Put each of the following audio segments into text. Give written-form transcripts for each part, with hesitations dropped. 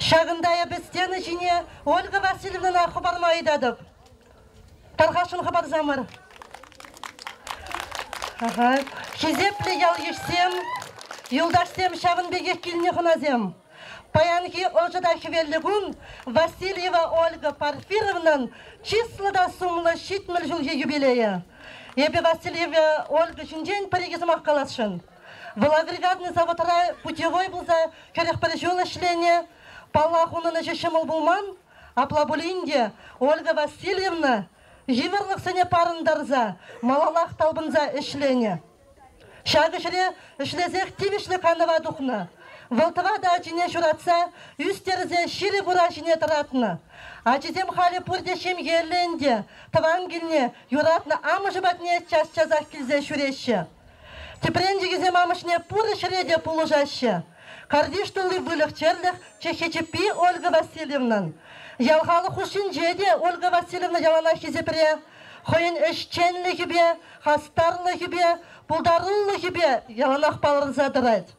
Ҫакӑнта эпӗ стена ҫине Ольга Васильевнӑна хӑпарма ыйтатӑп. Тархасшӑн хӑпарсамӑр. Ага. Хисеплӗ ял-йышсем, юлташсем, ҫавӑн пекех килнӗ хӑнасем. Паянхи ӑшӑ та хӗвеллӗ кун Васильева Ольга Порфировнӑн чыслӑ та сумлӑ 70 ҫулхи юбилейӗ. Эпӗ Васильева Ольга ҫинчен пӗр-икӗ сӑмах каласшӑн. Вӑл агрегатный заводра путевой пулса 41 ҫул ӗҫленӗ. Паллах, унӑн ӗҫӗ ҫӑмӑл пулман. Апла пулин те Ольга Васильевна йывӑрлӑхсене парӑнтарса малаллах талпӑнса ӗҫленӗ. Ҫак ӗҫре ӗҫлесех тивӗҫлӗ канӑва тухнӑ. Вӑл тӑватӑ ачине ҫуратса ӳстерсе ҫирӗп ура ҫине тӑратнӑ. Ачисем халӗ пурте ҫемьеллӗ ӗнтӗ, тӑван килне, юратнӑ амӑшӗ патне час-часах килсе ҫӳреҫҫӗ. Тӗпренчӗкӗсем амӑшне пур ӗҫре те пулӑшаҫҫӗ. Картиш тулли выльӑх-чӗрлӗх чӑххи-чӗппи Ольга Васильевнӑн. Ял халӑх хушшинче те Ольга Васильевна яланах хисепре. Хӑйӗн ӗҫченлӗхӗпе, хастарлӑхӗпе, пултарулӑхӗпе яланах палӑрса тӑрать.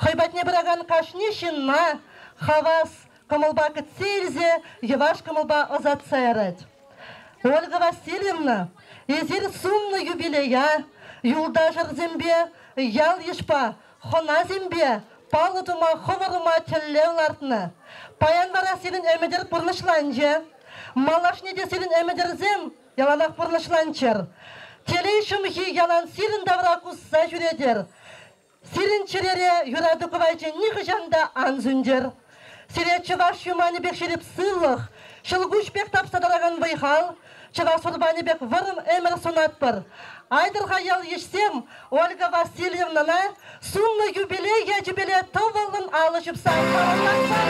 Хӑй патне пыракан кашни ҫынна хавас кӑмӑлпа кӗтсе илсе йӑваш кӑмӑлпа ӑсатса ярать. Ольга Васильевна, эсир сумлӑ юбилея юлташӑрсемпе, ял-йышпа, хӑнасемпе паллӑ тума хӑвӑр ума тӗллев лартнӑ. Паян вара сирӗн ӗмӗтӗр пурнӑҫланчӗ. Малашне те сирӗн ӗмӗтӗрсем яланах пурнӑҫланччӑр. Телей ҫӑмхи ялан сирӗн тавра кусса ҫӳретӗр. Сирӗн чӗрере юрату кӑвайчӗ нихӑҫан та ан сӳнтӗр. Сире чӑваш юманӗ пек ҫирӗп сывлӑх, ҫӑлкуҫ пек тапса тӑракан вӑй-хал, чӑваш урпанӗ пек вӑрӑм ӗмӗр сунатпӑр. Айтӑр-ха ял-йышсем Ольга Васильевнӑна сумлӑ юбилей ячӗпеле тӑвӑллӑн алӑ ҫупса саламлатпӑр.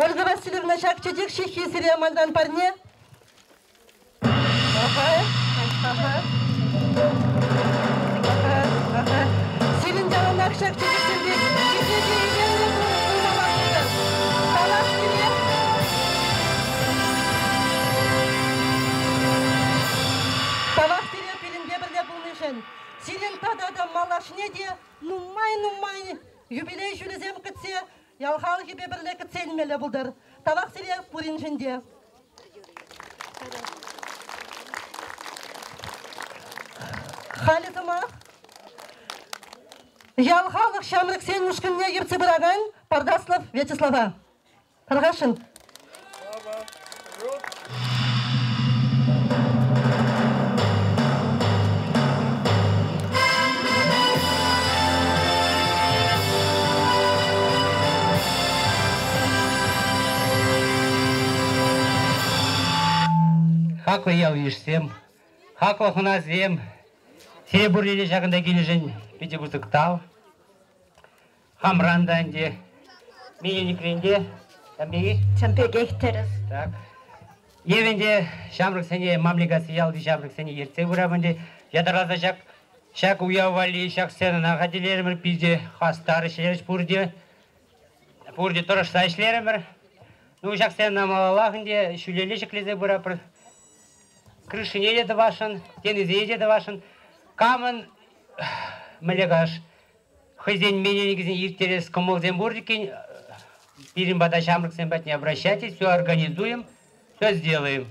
Ольга Васильевна, ҫак чечек ҫыххи сире манран парне. Ага, ага. Ага, ага. Сирӗн яланах ҫак чечексемпе хитре те илемлӗ пулмалла пултӑр. Тавах сире. Тавах сире пирӗнпе пӗрле пулнишӗн. Сирӗн тата та малашне те нумай-нумай юбилей ҫулӗсем кӗтсе Ял халӑхӗпе пӗрле кӗтсе илмелле пултӑр. Тавах сире пуриншӗн те. Халӗ сӑмах ял халӑх ҫамрӑксен ушкӑнне ертсе пыракан Пардаслов Вячеслава. Тархасшӑн. Хаклӑ ял-йышсем, хаклӑ хӑнасем, сире пурне те ҫакӑнта килнӗшӗн питӗ пысӑк тав. Хамран та ӗнтӗ, Миленикрен те, сан пекех? Сан пекех тӗрӗс. Так. Эп ӗнтӗ ҫамрӑксене, Мамликасси ялти ҫамрӑксене ертсе пырам ӗнтӗ. Ятарласа ҫак ҫак уяв валли ҫак сценӑна хатӗрлерӗмӗр, питӗ хастар ӗҫлерӗҫ пурте. Пурте тӑрӑшса ӗҫлерӗмӗр. Ну, ҫак сцена малаллах ӗнтӗ ҫӳлелле ҫӗклесе пыратпӑр. Крышине те тӑвасшӑн, стенисене те тӑвасшӑн. Камӑн мӗнле калас, хӑйсен менелникӗсене ирттерес кӑмӑлсем пур иккен. Пирӗн пата ҫамрӑксем патне обращайтесь, все организуем, все сделаем.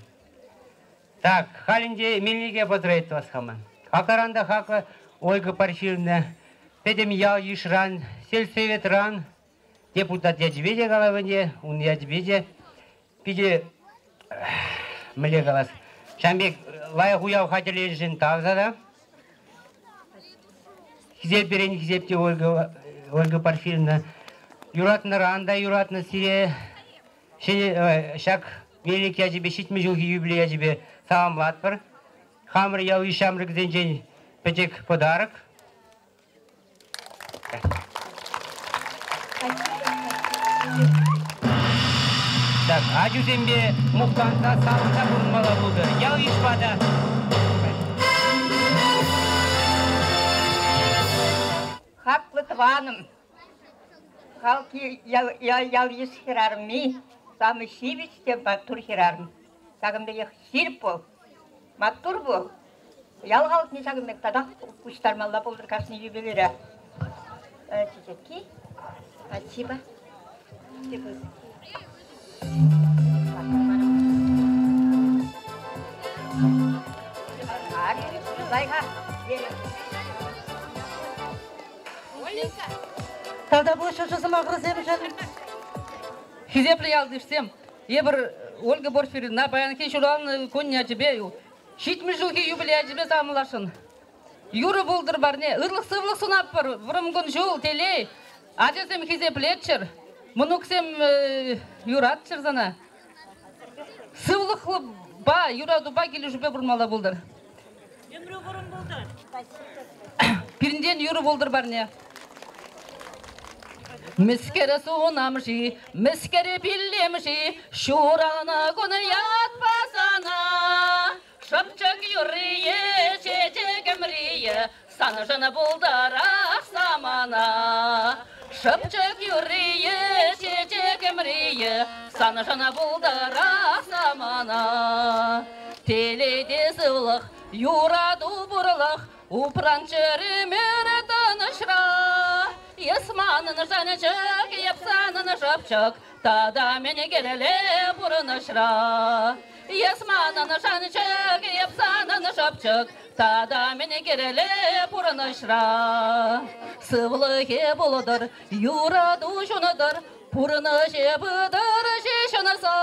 Так, халь ӗнтӗ мельнике поздравить тӑвас хамӑн. Хаклӑран та хаклӑ Ольга Порфирьевна пӗтӗм ял-йышран, сельсоветран, депутат ячӗпе те калав ӗнтӗ, ун ячӗпе те питӗ мӗнле калас, ҫавӑн пек лайӑх уяв хатӗрленӗшӗн тав сана. Хисеперен хисеп те Ольга, Ольга Порфирьевна. Юратнӑран та юратнӑ сире. Ҫӗнӗ, ҫак мелник ячӗпе, 70 ҫулхи юбилей ячӗпе саламлатпӑр. Хамӑр ялти ҫамрӑксенчен пӗчӗк подарок. Так, ачусемпе мухтанса, савӑнса пурӑнмалла пултӑр. Ял-йышпа та. Хаклӑ тӑванӑм, халки ял-йыш хӗрарӑмми, самый ҫивӗч те маттур хӗрарӑм. Ҫакӑн пекех ҫирӗп пул, маттур пул. Ял халӑхне ҫакӑн пек татах пуҫтармалла пултӑр кашни юбилейре. Чечекки. Спасибо. Тавтапуҫ ӑшӑ сӑмахӑрсемшӗн. Хисеплӗ ялтишсем, эпир Ольга Порфирьевна паянхи ҫуралнӑ кун ячӗпе, 70 ҫулхи юбилей ячӗпе саламласшӑн. Юрӑ пултӑр парне, ырлӑх-сывлӑх сунатпӑр, вӑрӑм кун-ҫул, телей. Ачасем хисеплеччӗр, мӑнуксем юратчӑр сана. Сывлӑхлӑпа, юратупа, килӗшӳпе пурӑнмалла пултӑр. Ӗмрӳ вӑрӑм пултӑр. Пирӗнтен юрӑ пултӑр парне. Мӗскере сунам-ши, мӗскере пиллем-ши, ҫуралнӑ кун ятпа сана. Шӑпчӑк юррийӗ, чечек ӗмрийӗ, саншӑн пултӑрах самана. Шӑпчӑк юррийӗ, чечек ӗмрийӗ, саншӑн пултӑрах самана. Телей те сывлӑх, юрату пурлӑх, упран чӗремӗр тӑнӑҫра. Эс манӑн шанчӑк, эп санӑн шӑпчӑк, тата мӗн кирлӗ пурнӑҫра. Эс манӑн шанчӑк, эп санӑн шӑпчӑк, тата мӗн кирлӗ пурнӑҫра. Сывлӑхӗ пултӑр, юрату ҫунтӑр, пурнӑҫӗ пытӑр ҫеҫ ӑнса.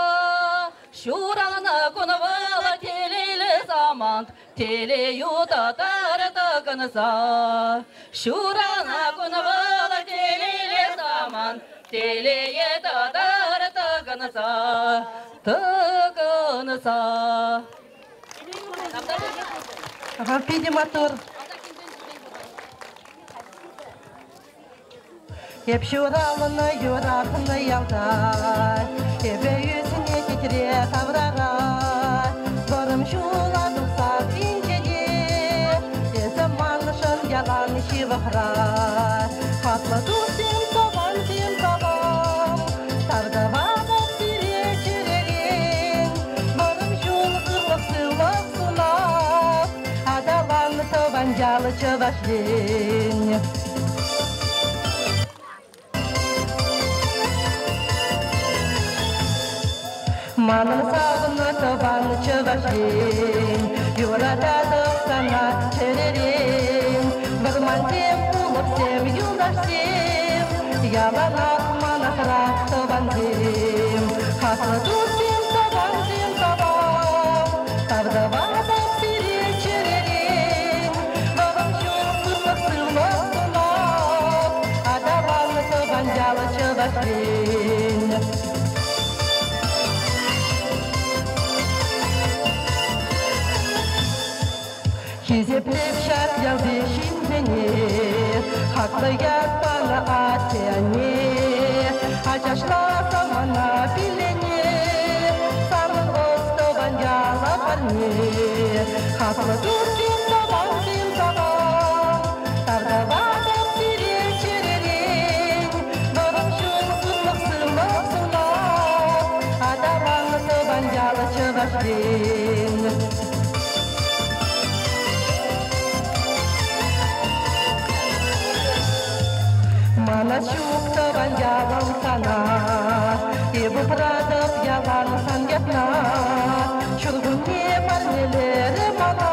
Ҫуралнӑ кун вӑл телейлӗ самант, телей утатар тӑкӑнса. Ҫуралнӑ кун вӑл телейлӗ самант, телее татар тӑкӑнса, тӑкӑнса. Питӗ маттур. Эп ҫуралнӑ юратнӑ ялта, эпӗ ӳснӗ хитре таврара. Вӑрӑм ҫула тухса инҫете, эсӗ маншӑн ялан ҫывӑхра. Хаклӑ туссем, тӑвансем, салам, тав тӑватӑп сире чӗререн. Вӑрӑм ҫул ырлӑх-сывлӑх сунап, аталан тӑван ял Чӑваш Ен. Манӑн савнӑ тӑван Чӑваш Ен, юрататӑп сана чӗререн. Вӑрмансем, улӑхсем, юлташсем, яланах манахра тӑвансем. Хаклӑ туссем, тӑвансем, салам, тав тӑватӑп сире чӗререн. Вӑрӑм ҫул ырлӑх-сывлӑх сунап, аталан тӑван ял Чӑваш Ен. Хисеплеп ҫак ялти ҫынсене, хаклӑ ят панӑ атте-анне. Ачашласа мана пиллене, санӑн ӑс-тӑван яла парне. Хаклӑ туссем, тӑвансем, салам, тав тӑватӑп сире чӗререн. Вӑрӑм ҫул ырлӑх-сывлӑх сунап, аталан тӑван ял Чӑваш Ен. Мана ҫук тӑван ялӑм сана, эп упратӑп ялан сан ятна. Ҫуркунне парнелерӗ мана,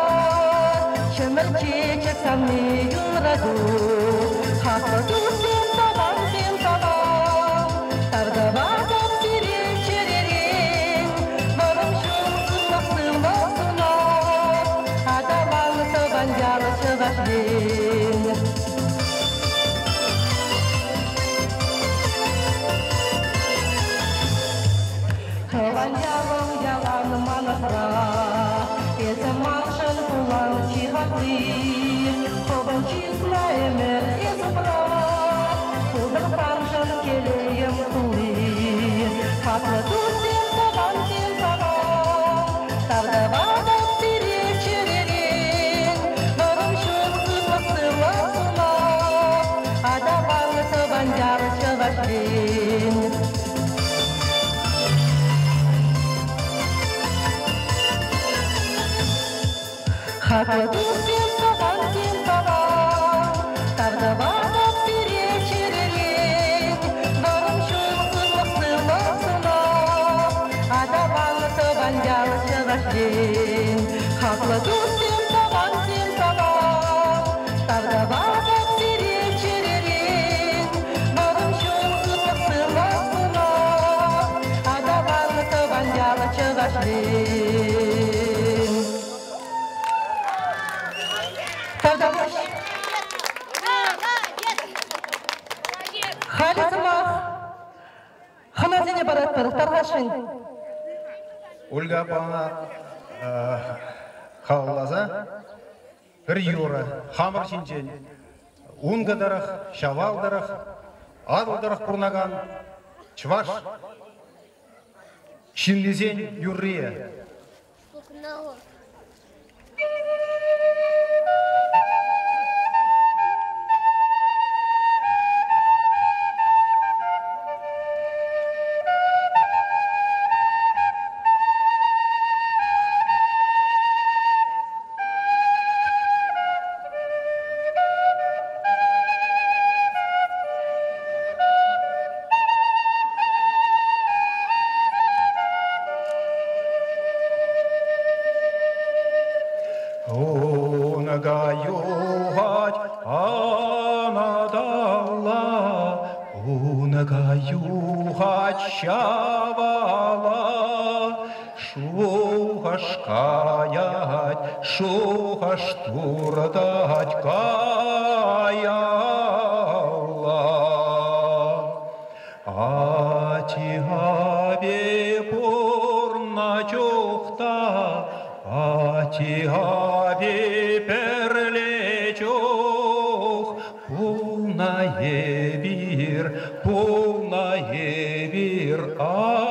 ҫӗмӗр чечек савни юрату. Хаклӑ туссем, тӑвансем, салам, тав тӑватӑп сире чӗререн. Вӑрӑм ҫул ырлӑх-сывлӑх сунап, аталан тӑван ял Чӑваш Ен. Тӑван ялӑм ялан манӑҫра, эсӗ маншӑн пулан чи хакли. Хӑвӑн чысна ӗмӗр эс упра, пултӑр саншӑн телейӗм тулли. Хаклӑ туссем, тӑвансем, салам, тав тӑватӑп сире чӗререн. Вӑрӑм ҫул ырлӑх-сывлӑх сунап, аталан тӑван ял Чӑваш Ен. Хаклӑ туссем, Тавтапуҫ. Халӗ сӑмах хӑнасене паратпӑр. Тархасшӑн. Ольга аппана халалласа пӗр юрӑ хамӑр ҫинчен Ункӑ тӑрӑх, Ҫавал тӑрӑх, Атӑл тӑрӑх пурӑнакан чӑваш ҫыннисен юррийӗ. Унга юхать анаталла, унга юхать ҫавала, Шухӑш каять, шухӑш туртать каялла. Ати-апи пурнӑ чух та, ати-апи пӗрле чух, пулнӑ эпир, пулнӑ эпир айванрах.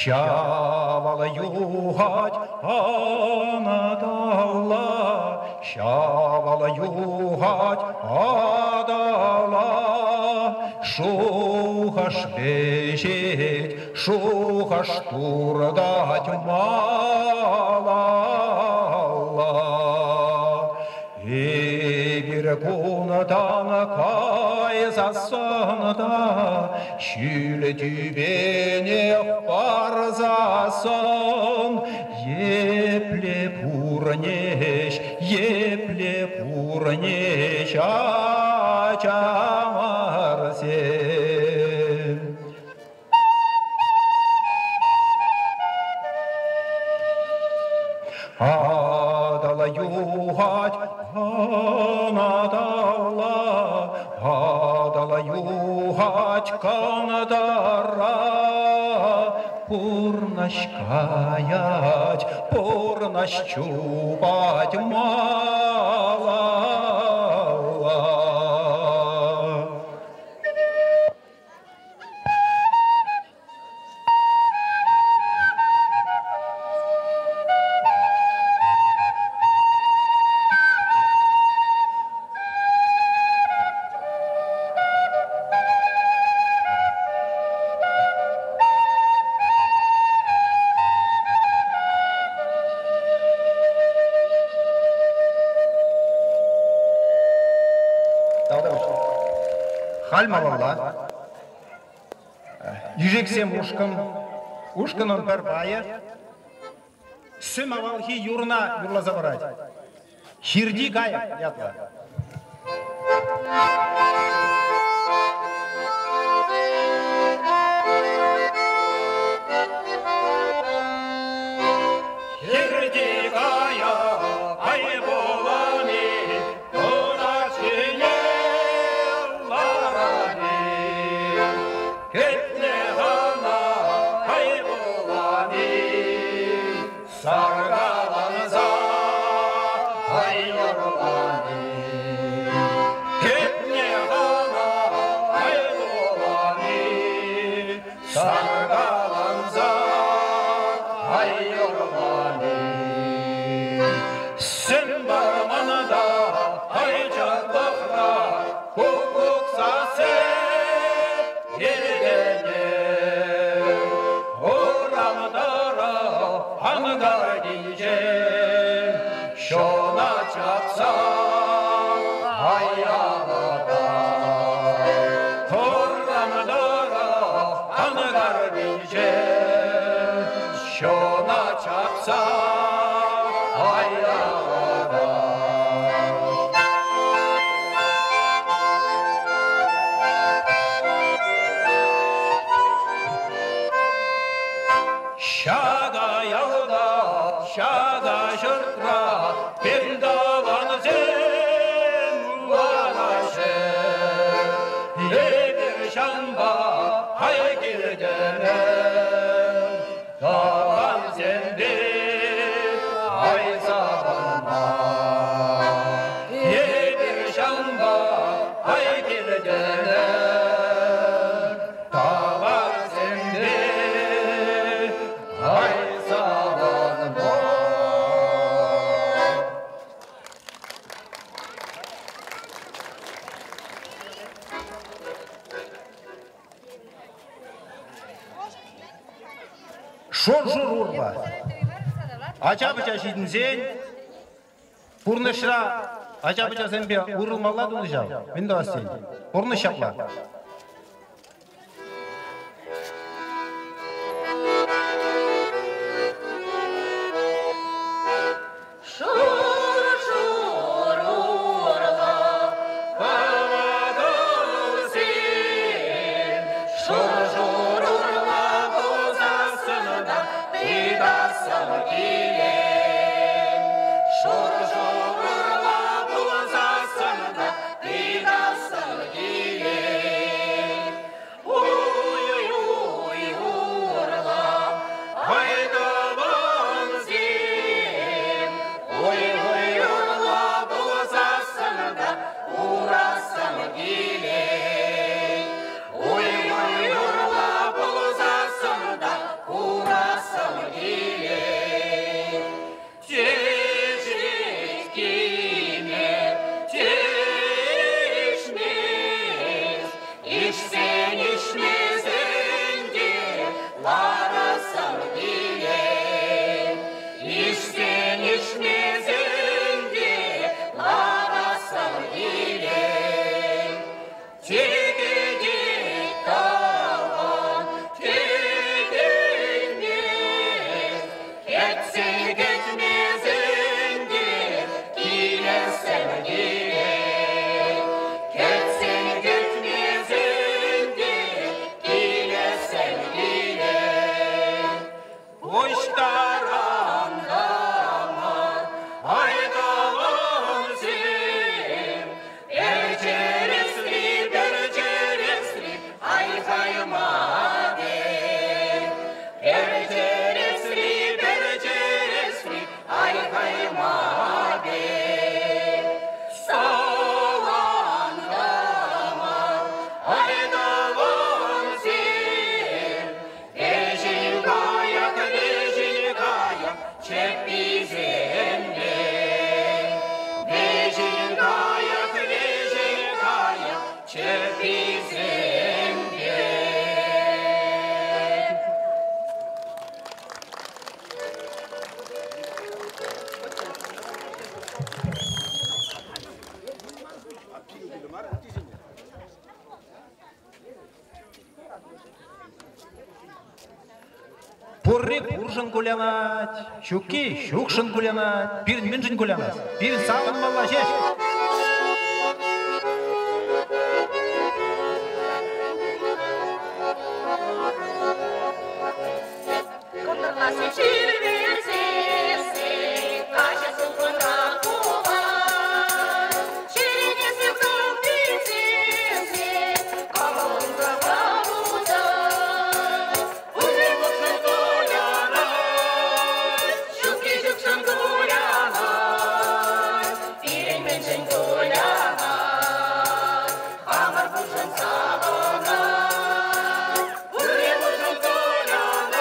Ҫавал юхать анаталла, ҫавал юхать Атӑла. Шухӑш вӗҫет, шухӑш туртать малалла. Эпир кунтан кайсассӑн та ҫӳл тӳпене парсассӑн епле пурнеҫ, епле пурнеҫ ачамӑрсем. Атӑл юхать анаталла, Атӑл юхать кӑнтӑра. Пурнӑҫ каять, пурнӑҫ чупать малалла. Халь малалла. Ишексем ушкӑн, ушкӑнӑн пӗр пайӗ сӗм авалхи юрӑна юрласа парать. Хирти кайӑк ятлӑ. Хирти кайӑк ай пулани турат ҫине ларани. Кӗтнӗ хӑна хӑй пулани саркаланса хӑй юрлани. Кӗтнӗ хӑна хӑй пулани саркаланса хӑй юрлани. Сӗм вӑрманта хӑй чӑтлӑхра куккук сасси илтӗнет. Урам тӑрӑх анкартинче ҫуна ҫапса аялата. Урам тӑрӑх анкартинче ҫуна ҫапса аялата. Ҫакӑ ялта, ҫакӑ ҫуртра пирӗн тӑвансем лараҫҫӗ. Эпир ҫанпа хай килтӗмӗр, тӑвансемпе ай савӑнма. Эпир ҫанпа хай килтӗмӗр, тӑвансемпе ай савӑнма. Шур-шур урпа. Ача-пӑча ҫитӗнсен пурнӑҫра ача-пӑчасемпе уйрӑлмалла тунӑ ҫав. Мӗн тӑвас тен? Пурнӑҫ ҫапла. Шур-шур урлӑ Кӑвакалсем шур-шур урла пулсассӑн та тытассӑм килет. Шур-шур урла пулсассӑн та тытассӑм килет. Уй-уй урла ай тӑвансем, уй-уй урла пулсассӑн та курассӑм килет. Уй-уй урла пулсассӑн та курассӑм килет. Чечеккине чышмес, ишсен ишмесен те ларассӑм килет. Ишсен ишмесен те ларассӑм килет. Текетет тӑван текелмес, кӗтсен кӗтмесен те килессӗм килет. Кӗтсен кӗтмесен те килессӗм килет. Пуҫтарантӑмӑр ай тӑвансем, пӗр чӗресри, пӗр чӗресри ай хаймаке. Пӗр чӗресри, пӗр чӗресри ай хаймаке. Салантӑмӑр ай тӑвансем, вӗҫен кайӑк, вӗҫен кайӑк чӗпписемпе. Вӗҫен кайӑк, вӗҫен кайӑк чӗпписемпе. Пурри пуршӑн кулянать, ҫукки ҫукшӑн кулянать. Пирӗн мӗншӗн кулянас? Пирӗн савӑнмалла ҫеҫ. Кӑнтӑрла ҫил вӗрсессӗн, каҫӑ сулхӑнра пулать. Чӗрене сывлӑм тӳсессӗн, кӑмӑлӑм тӑва путать. Пурри пуршӑн кулянать, ҫукки ҫукшӑн кулянать. Пирӗн мӗншӗн кулянать, хамӑр пуршӑн савӑнать. Пурри пуршӑн кулянать,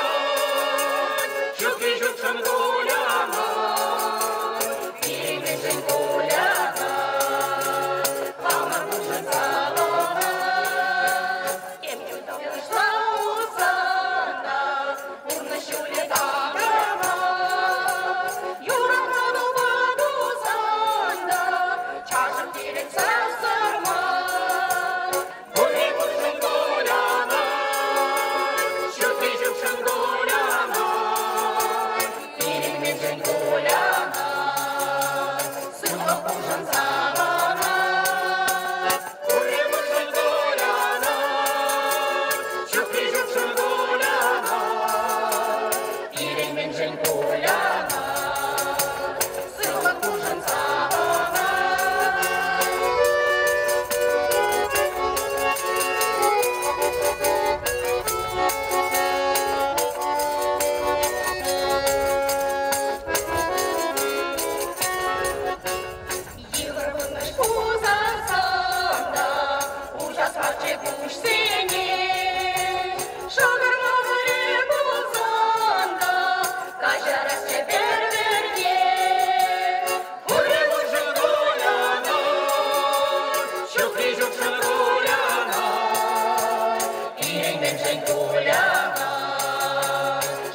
мӗншӗн кулянать?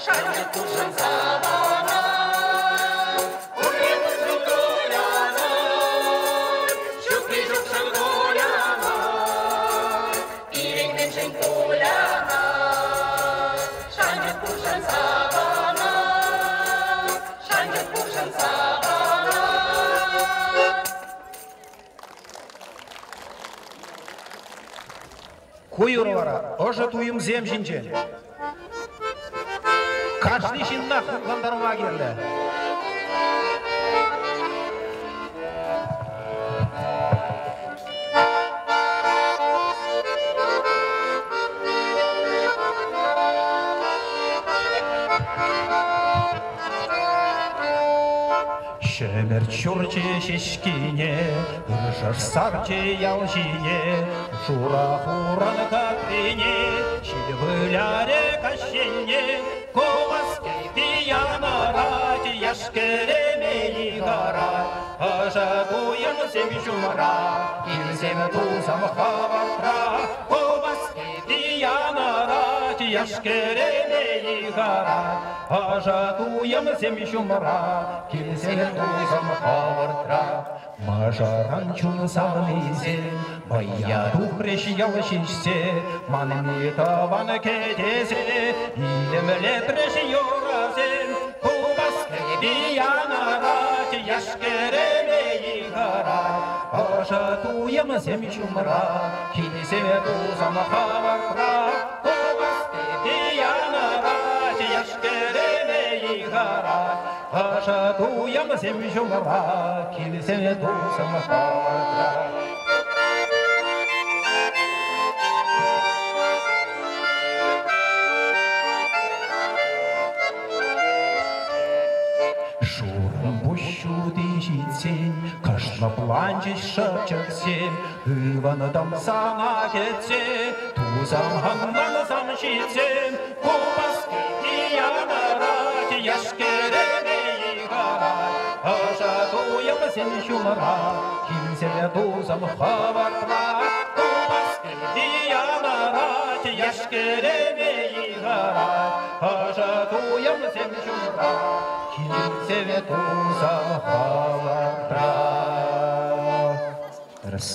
Шанчӑк пуршӑн савӑнать. Пурри пуршӑн кулянать, ҫукки ҫукшӑн кулянать. Пирӗн мӗншӗн кулянать? Шанчӑк пуршӑн савӑнать, шанчӑк пуршӑн савӑнать. Ку юрӑ вара ӑшӑ туйӑмсем ҫинчен. Кашни ҫыннах хутлантарма кирлӗ. Ҫӗмӗрт ҫурчӗ ҫеҫкине, ыршӑш сарчӗ ял ҫине, шура хуран катрине, ҫил вылярӗ каҫ енне, купӑс кӗвви янӑрать, яш-кӗрӗме йыхӑрать, ӑшӑ туйӑмсем ҫумра, килсем тусам хӑвӑртра, купӑс кӗвви янӑрать, яш-кӗрӗме йыхӑрать, ӑшӑ туйӑмсем ҫумра, килсем тусам хӑвӑртра. Мӑшӑрӑн чун савнисем вӑййа тухрӗҫ ял ҫиҫсе, манми тӑван кӗтесе илемлетрӗҫ юрӑсем. Купӑс кӗвви янӑрать, яш-кӗрӗме йыхӑрать, ӑшӑ туйӑмсем ҫумра, килсем тусам хӑвӑртра. Купӑс кӗвви янӑрать, яш-кӗрӗме йыхӑрать, ӑшӑ туйӑмсем ҫумра, килсем тусам хӑвӑртра. Шурӑмпуҫ ҫути ҫитсен, кӑшлӑпланчӗҫ шӑпчӑксем, ывӑнтӑм сана кӗтсе, тусам ӑнлансам ҫитсем, купӑс кӗвви янӑрать, яш-кӗрӗме йыхӑрать, ӑшӑ туйӑмсем ҫумра, килсе тусам хӑвӑртра, купӑс кӗвви янӑрать, яш-кӗрӗме йыхӑрать, ӑшӑ туйӑмсем ҫумра, килсе тусам хӑвӑртра. Тӗрӗс.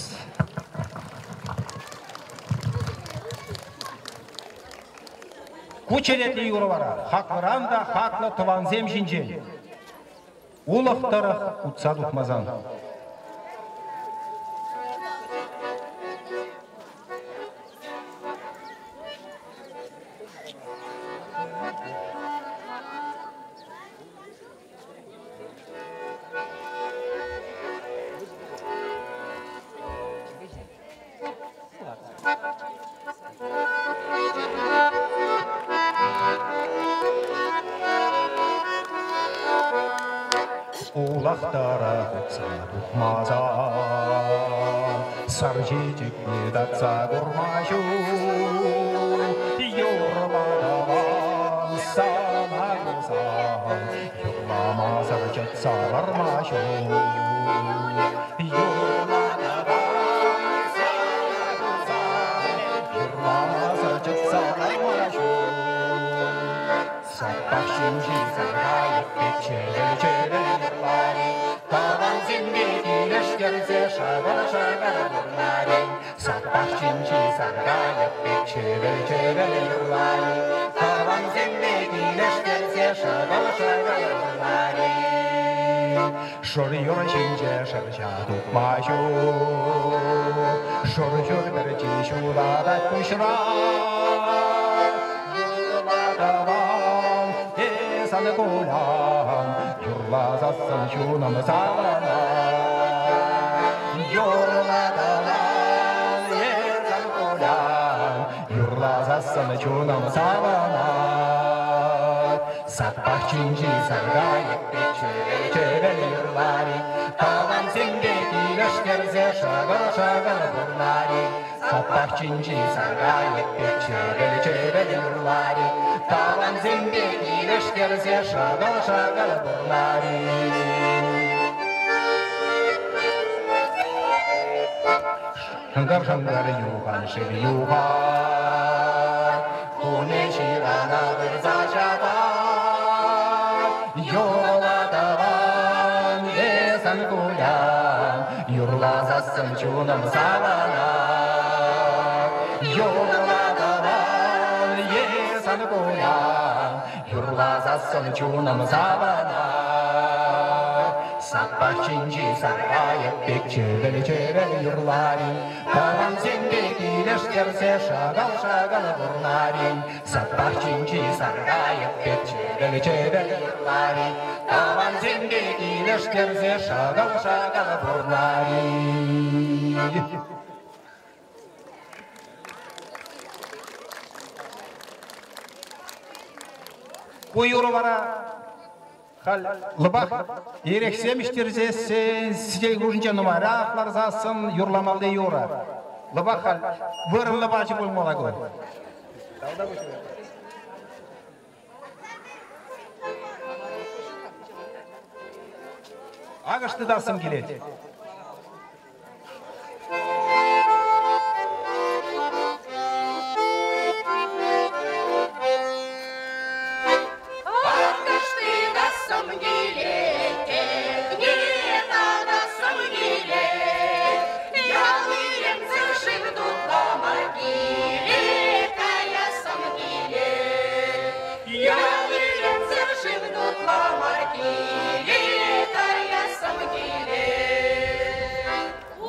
Ку черетлӗ юрӑ вара хаклӑран та хаклӑ тӑвансем ҫинчен. Улӑх тӑрӑх утса тухмасан. Улах тӑрӑх утса тухмасан, сар чечекне татса курма ҫук. Юрла тӑван сана курсан, юрламасӑр чӑтса ларма ҫук. Юрла тӑван сана курсан, юрламасӑр чӑтса ларма ҫук. Саппах ҫинчи саркайӑк пек чӗвӗл-чӗвӗл юрларӗ, тӑвансемпе килӗштерсе шӑкӑр-шӑкӑр юрларӗ. Саппах ҫинчи саркайӑк пек чӗвӗл-чӗвӗл юрларӗ, тӑвансемпе килӗштерсе шӑкӑр-шӑкӑр юрларӗ. Шур юр ҫинче шӑрҫа тупма ҫук, шур ҫур пӗрчи ҫутатать куҫра. Юрла тӑван, эс ан кулян, юрласассӑн чунӑм савӑнать. Юрла тӑван, эс ан кулян, юрласассӑн чунӑм савӑнать. Сад пахчинчи саркайӑк пек чӗвӗл-чӗвӗл юрларӗ, тӑвансемпе килӗштерсе шӑкӑл-шӑкӑл пурнарӗ. Сад пахчинчи саркайӑк пек чӗвӗл-чӗвӗл юрларӗ, тӑвансемпе килӗштерсе шӑкӑл-шӑкӑл пурнарӗ. Шӑнкӑр-шӑнкӑр юхан шыв юхать, Юрласассӑн чунӑм савӑнать. Юрла тӑван е сан куян, юрласассӑн чунӑм савӑнать. Сад пахчинчи саркайӑк пек чӗвӗл-чӗвӗл юрларин, тӑвансемпе килӗштерсе шакал-шакал пурнарин. Сад пахчинчи саркайӑк пек чӗвӗл-чӗвӗл юрларин, тӑвансемпе килӗштерсе шакал-шакал пурнарин. Ку юрӑ вара халь лӑпах эрехсем ӗҫтерсессӗн, сӗтел хушшинче нумайрах ларсассӑн юрламалли юрӑ. Лӑпах халь вырӑнлӑ пачӗ пулмалла ку. Акӑш тытассӑм килет. Акӑш тытассӑм килет, текне татассӑм килет. Ял илемсӗр шыв тутлама киле каяссӑм килет. Ял илемсӗр шыв тутлама киле каяссӑм килет.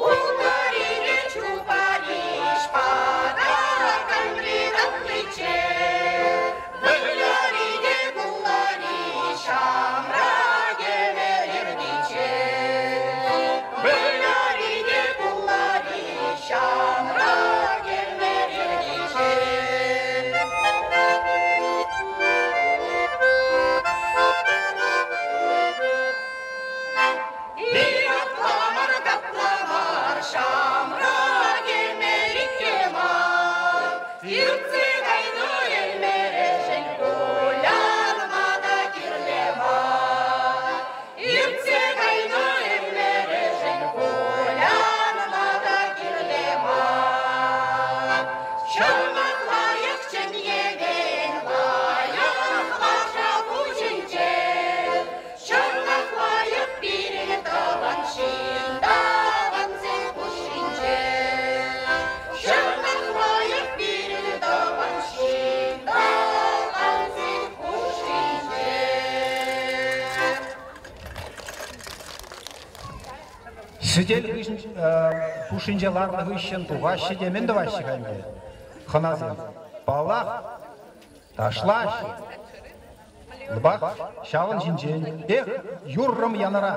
Ултарине чупариш патаканри татличче. Вылярине куллари ҫамрак ӗмӗр иртичче. Вылярине куллари ҫамрак ӗмӗр иртичче. Ятламар, капламар, ҫамрак ӗмӗр икке мар. Иртсе кайнӑ ӗмӗршӗн кулянма та кирлӗ мар. Иртсе кайнӑ ӗмӗршӗн кулянма та кирлӗ мар. Чӑнах лайӑх чӗнекен лайӑх лаша пуҫӗнче. Чӑнах лайӑх пирӗн тӑван ҫын тӑвансен хушшинче. Чӑнах лайӑх пирӗн тӑван ҫын тӑвансен хушшинче. Сӗтел хушшинче ларнӑ хыҫҫӑн тухаҫҫӗ те мӗн тӑваҫҫӗ хайне? Хӑнасем. Паллах, ташлаҫҫӗ. Лӑпах ҫавӑн ҫинчен. Эх, юррӑм янӑра.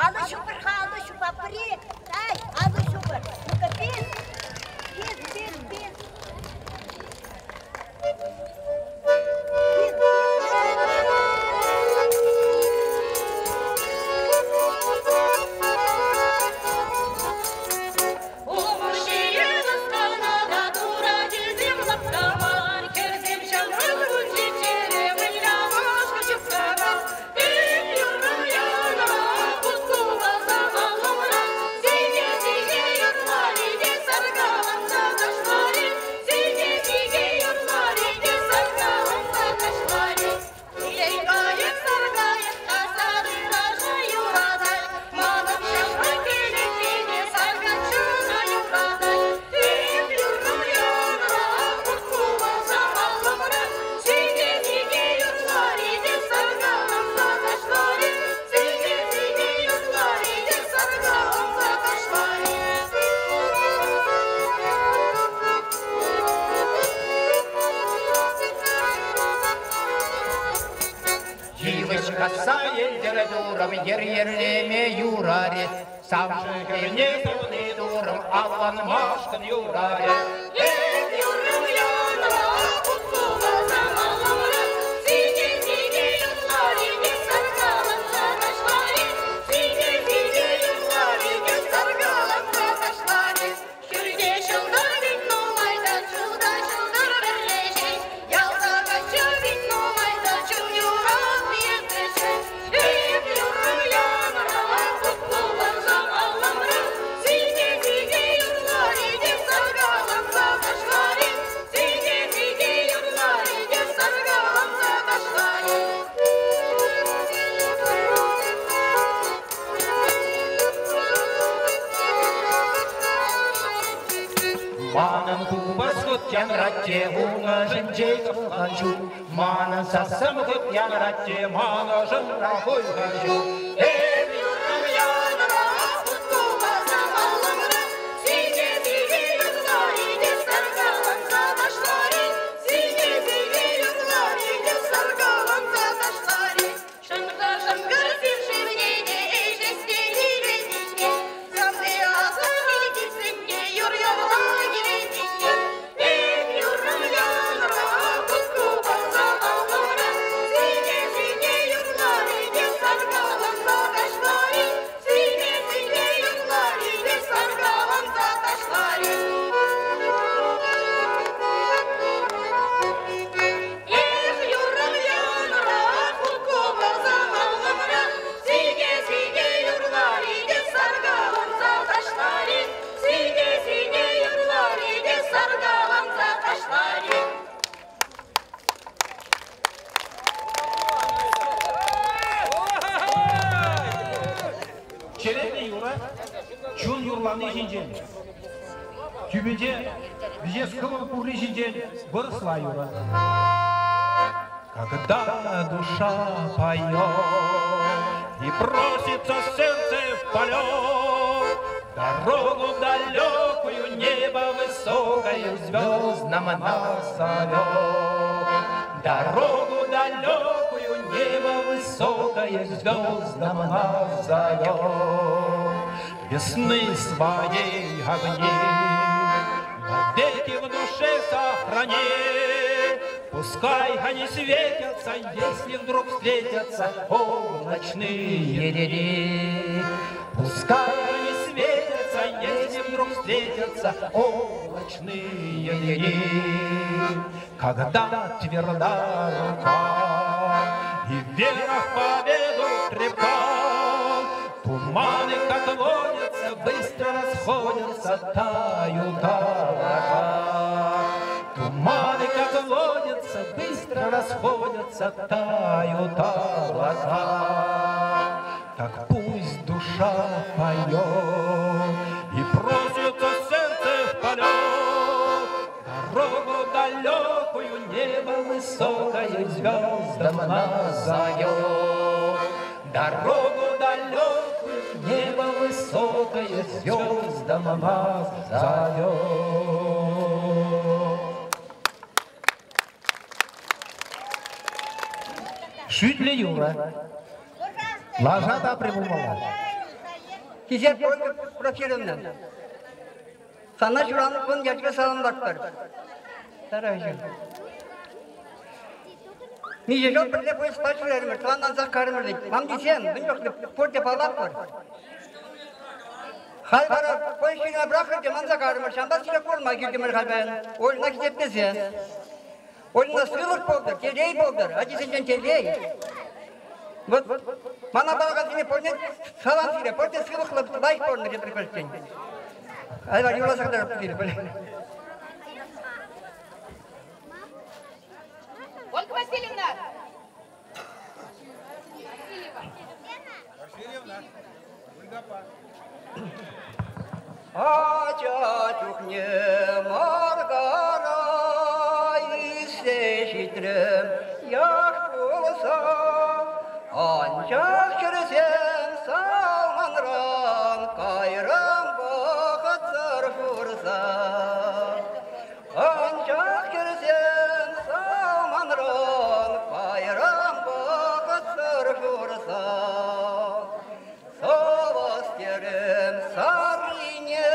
Алӑ ҫупӑр-ха, алӑ ҫупа пӗри. Ай, алӑ ҫупӑр. Ну-ка, пис. Пис, пис, пис. Пис, Улмуҫҫие лӑсканӑ та турачӗсем лӑптаман, хӗрсем ҫамрӑк кунчечере вылямашкӑн чуптаран. Эх, юррӑм янӑра, хут-купӑса аллӑмра, сике-сике юрларӗ те саркаланса ташларӗ, сике-сике юрларӗ те саркаланса ташларӗ. Эй, кайӑк, саркайӑк, таса тыташа юратать, манӑн ҫамрӑк кӗлеткене саркаччӑна юратать. Эх, юррӑм янӑра, хут-купӑса аллӑмра, сике-сике юрларӗ те саркаланса ташларӗ, сике-сике юрларӗ те саркаланса ташларӗ. Йывӑҫ касса илтӗр турӑм, йӗр йӗрлеме юрарӗ. Савшӑ хӗрне савни турӑм, авланмашкӑн юрарӗ. Эх, юррӑм янӑра, хут-купӑса аллӑмра, сике-сике юрларӗ те саркаланса ташларӗ, сике-сике юрларӗ те саркаланса ташларӗ. Хӳрте ҫӑлтӑр пит нумай та, ҫулта ҫӑлтӑр пӗрлешет, ялта каччӑ пит нумай та, чун юратни ӗҫет. Эх, юррӑм янӑра, хут-купӑса аллӑмра, сике-сике юрларӗ те саркаланса янрать те, ун ӑшӗнче хӑлха ҫук. Манӑн сассӑм хыт янрать те, ман ӑшӑмра хуйхӑ ҫук. Эп юррӑм янра, хут купӑсӑм аллӑмра, сике-сике юрларӗ те саркаланса ташларӗ, сике-сике юрларӗ те саркаланса ташларӗ. Шӑнкӑр-шӑнкӑр сив шывне те ӗҫес те килет-иккен, сасси аса килсен те юр юрла килет иккен. Эп юррӑм янра, хут купӑсӑм аллӑмра, сике-сике юрларӗ те саркаланса ташларӗ, сике-сике юрларӗ те саркаланса ташларӗ. Эх, юррӑм янра, хут купӑсӑм аллӑмра, сике-сике юрларӗ те саркаланса ташларӗ, сике-сике юрларӗ те саркаланса ташларӗ. Черетлӗ юрӑ чун юрлани ҫинчен. Тӳпенче вӗҫес кӑмӑл пурри ҫинчен вырӑсла юрӑ. Когда душа поет и просится сердце в полет, дорогу далекую, небо высокое звездам нас зовет. Дорогу далекую, небо высокое звездам нас зовет. Весны своей огни навеки в душе сохрани. Пускай они светятся, если вдруг встретятся облачные дни. Пускай они светятся, если вдруг встретятся облачные дни. Когда тверда рука и вера в победу крепка, туманы, как водятся, быстро расходятся, тают облака. Туманы, как водятся, быстро расходятся, тают облака. Так пусть душа поет и просится сердце в полет, дорогу далекую, небо высокое звездам нас зовет. Дорогу далекую, небо высокое звездам нас зовет. Шӳтлӗ юрӑ. Лаша тапрӗ пулмалла. Хисеп Ольга Порфирьевна. Сана ҫуралнӑ кун ячӗпе саламлатпӑр. Тараҫӑ. Миҫе ҫул пӗрле пуйӑспа ҫӳрерӗмӗр, тӑванлансах карӑмӑр вӗт. Мам тесен, мӗн чухлӗ пурте паллатпӑр. Халь вара поезд ҫине пӑрахрӑр те манса карӑмӑр. Ҫавӑнпа сире курма килтӗмӗр халь паян. Ольӑна хисеплесе. Ольӑна сывлӑх пултӑр, телей пултӑр, ачисенчен телей. Вот мана палӑкансене пурне салам сире, пурте сывлӑхлӑ, лайӑх пурӑнӑр тепӗр пӗлтен. Айвар, юрласа кӑтартӑп сире. Ольга Васильевна! Ача чухне Маргара ӳссе ҫитрӗм, яш пулса. Анчах хӗрсем салманран кайрӑм вӑхӑтсӑр шурса. Анчах хӗрсем салманран кайрӑм вӑхӑтсӑр шурса. Сӑвӑс терӗм саррине,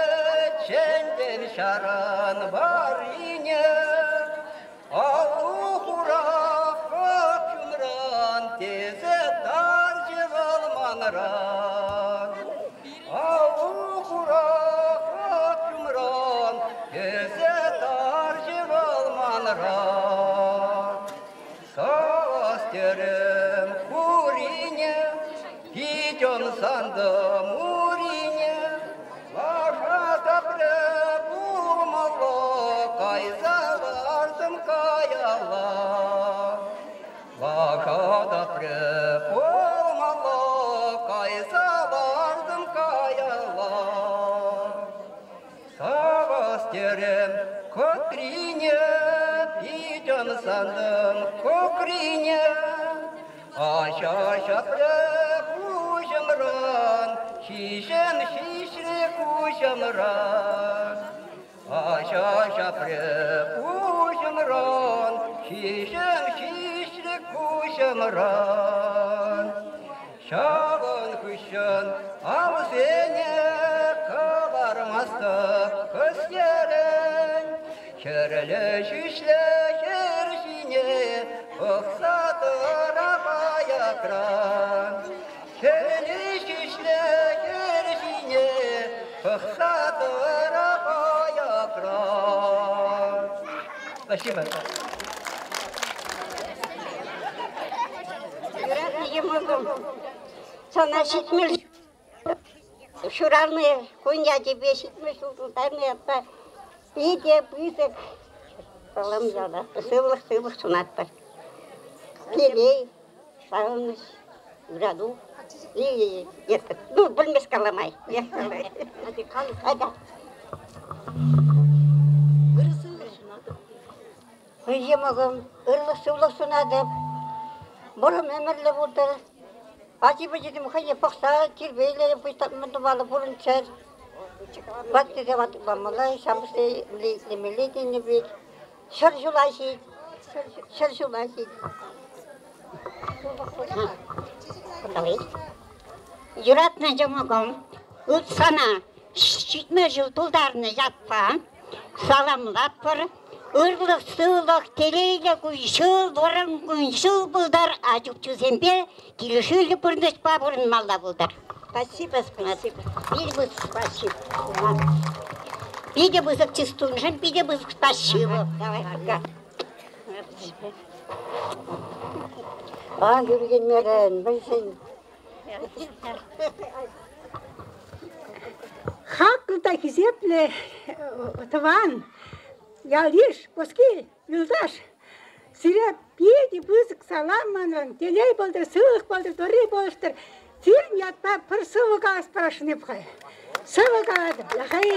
чӗнтӗм ҫаран варрине. Аллу хура хӑп чунран тесе тарчӗ вӑл манран. Аллу хура хӑп чунран тесе тарчӗ вӑл манран. Сӑвӑс терӗм хурине, пит ӑмсантӑм урине. Лаша тапрӗ пулмалла, кайса лартӑм каялла. Лаша тапрӗ пулмалла, кайса лартӑм каялла. Сӑвӑс терӗм кӑтрине, Ыталантӑм кукрине, Ача ҫапрӗ куҫӑмран, Ҫиҫӗм ҫиҫрӗ куҫӑмран. Ача ҫапрӗ куҫӑмран, Ҫиҫӗм ҫиҫрӗ куҫӑмран. Ҫавӑн хыҫҫӑн алсене кӑлармастӑп кӗсьерен. Хӗрлӗ ҫӳҫлӗ хӗр ҫине пӑхса тӑрап аякран. Хӗрлӗ ҫӳҫлӗ хӗр ҫине пӑхса тӑрап аякран. Спасибо. Юратнӑ йӑмӑкӑм, сана 70 ҫуралнӑ кун ячӗпе 70 ҫул тултарнӑ ятпа питӗ пысӑк салам калатпӑр, сывлӑх-сывлӑх сунатпӑр. Телей, савӑнӑҫ, юрату. И, ну, пӗлмес каламай. Айда. Йӑмӑкӑм, ырлӑх-сывлӑх сунатӑп. Вӑрӑм ӗмӗрлӗ пултӑр. Ачи-пӑчисем хӑйне пӑхса тирпейлӗ пуҫтарма тумалла пурӑнччӑр. Ваттисем памалла, ҫамрӑксене итлемелле тенӗ пек. 100 ҫула ҫит, 100 ҫула ҫит. Юратнӑ йӑмӑкӑм, сана 70 ҫул тултарнӑ ятпа саламлатпӑр. Ырлӑх-сывлӑх, телейлӗ кун-ҫул, вӑрӑм кун-ҫул пултӑр, ачукчусемпе килӗшӳллӗ пурнӑҫпа пурӑнмалла пултӑр. Спасибо, спасибо. Питӗ пысӑк спасибо. Питӗ пысӑк чыс тунӑшӑн питӗ пысӑк спасибо. Давай, пока. А, ӳркенмерӗн, мӗншӗн? Хаклӑ та хисеплӗ тӑван ял-йыш, пуски, юлташ, сире питӗ пысӑк салам манран, телей пултӑр, сывлӑх пултӑр, турри пулӑштӑр. Сирӗн ятпа пӗр сӑвӑ калас парасшӑн эп-ха. Сӑвӑ калатӑп. Яхай.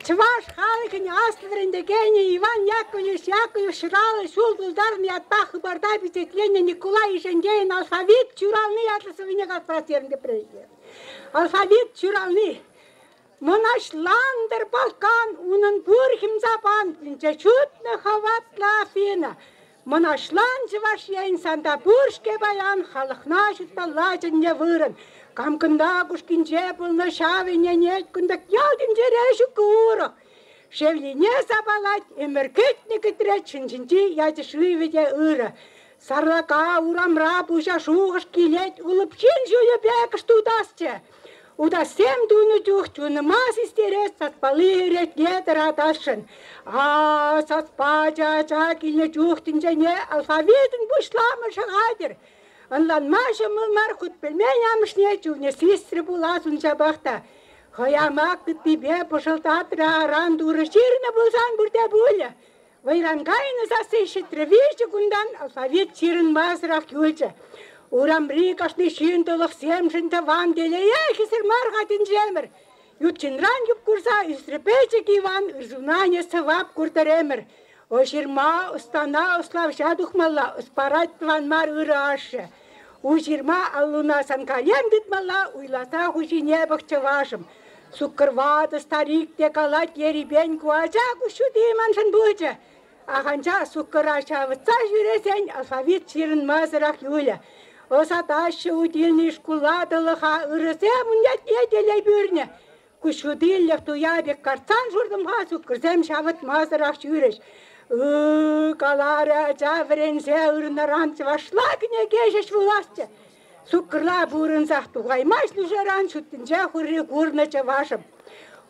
Чӑваш халӑхӗн аслӑ вӗрентекенӗ Иван Яковлевич Яковлев ҫуралнӑ ҫул тултарнӑ ятпа хыпарта пичетленнӗ Николай Ишентейӗн «Алфавит ҫурални» ятлӑ сӑввине калас терӗм тепре. Алфавит ҫурални Мӑнаҫлантӑр Балкан, унӑн пур хӗмсапан, тӗнче ҫутнӑ хӑватлӑ Афина. Мӑнаҫлан Чӑваш Ен, санта пур-ҫке паян, халӑхна ҫутмалла чӗннӗ вырӑн. Кам кӑнта кушкинче пулнӑ ҫав ӗненет, кунта ял тӗнчере ҫук урӑх. Шевлине сапалать, ӗмӗр кӗтнӗ кӗтрет, ҫын ҫинчи ячӗ-шывӗ те ырӑ. Сарлака урамра пуҫа шухӑш килет, улӑп ҫын ҫулӗпе кӑшт утасчӗ. Утассем тунӑ чух чунӑма систерес саспалли ретне тӑратасшӑн. А саспа ача килнӗ чух тӗнчене алфавитӑн пуҫламӑшӗ хатӗр. Ӑнланма ҫӑмӑл мар хут пӗлмен амӑшне чунӗ сисрӗ пулас ун ҫапах та. Хӑямак тытнипе пӑшӑлтатрӗ аран турӑ ҫырнӑ пулсан пурте пулӗ. Вӑйран кайнӑ сасси ҫитрӗ виҫӗ кунтан алфавит ҫырӑнмасӑрах юлчӗ. Урамри кашни ҫын тӑлӑхсемшӗн тӑван телее хӗсӗр мар-ха тӗнчемӗр. Ют ҫынран юп курса ӳсрӗ пӗчӗк Иван ырсунанӗ сӑвап куртӑр-ӗмӗр. О ҫырма ӑстана ӑславҫа тухмалла, ӑс парать тӑван мар ырӑ ашшӗ. У ҫырма аллуна сан калем тытмалла, уйласа хуҫине пӑх чӑвашӑм. Суккӑр ватӑ старик те калать ерипен ку ача куҫ ҫути маншӑн пулчӗ. Аханча суккӑра ҫавӑтса ҫӳресен алфавит ҫырӑнмасӑрах юлӗ. Ӑсатаҫҫӗ утилни шкула тӑлӑха ырӑсем ун ятне телей пӳрнӗ. Куҫ ҫутиллӗх туя пек картсан шуртӑмха суккӑрсем ҫавӑтмасӑрах ҫӳрӗҫ. Ы, каларӗ ача вӗренсе ырнӑран чӑвашла кӗнеке ҫеҫ вуласчӗ. Суккӑрла пурӑнсах тухаймасть нушаран ҫут тӗнче хурри курнӑ чӑвашӑм.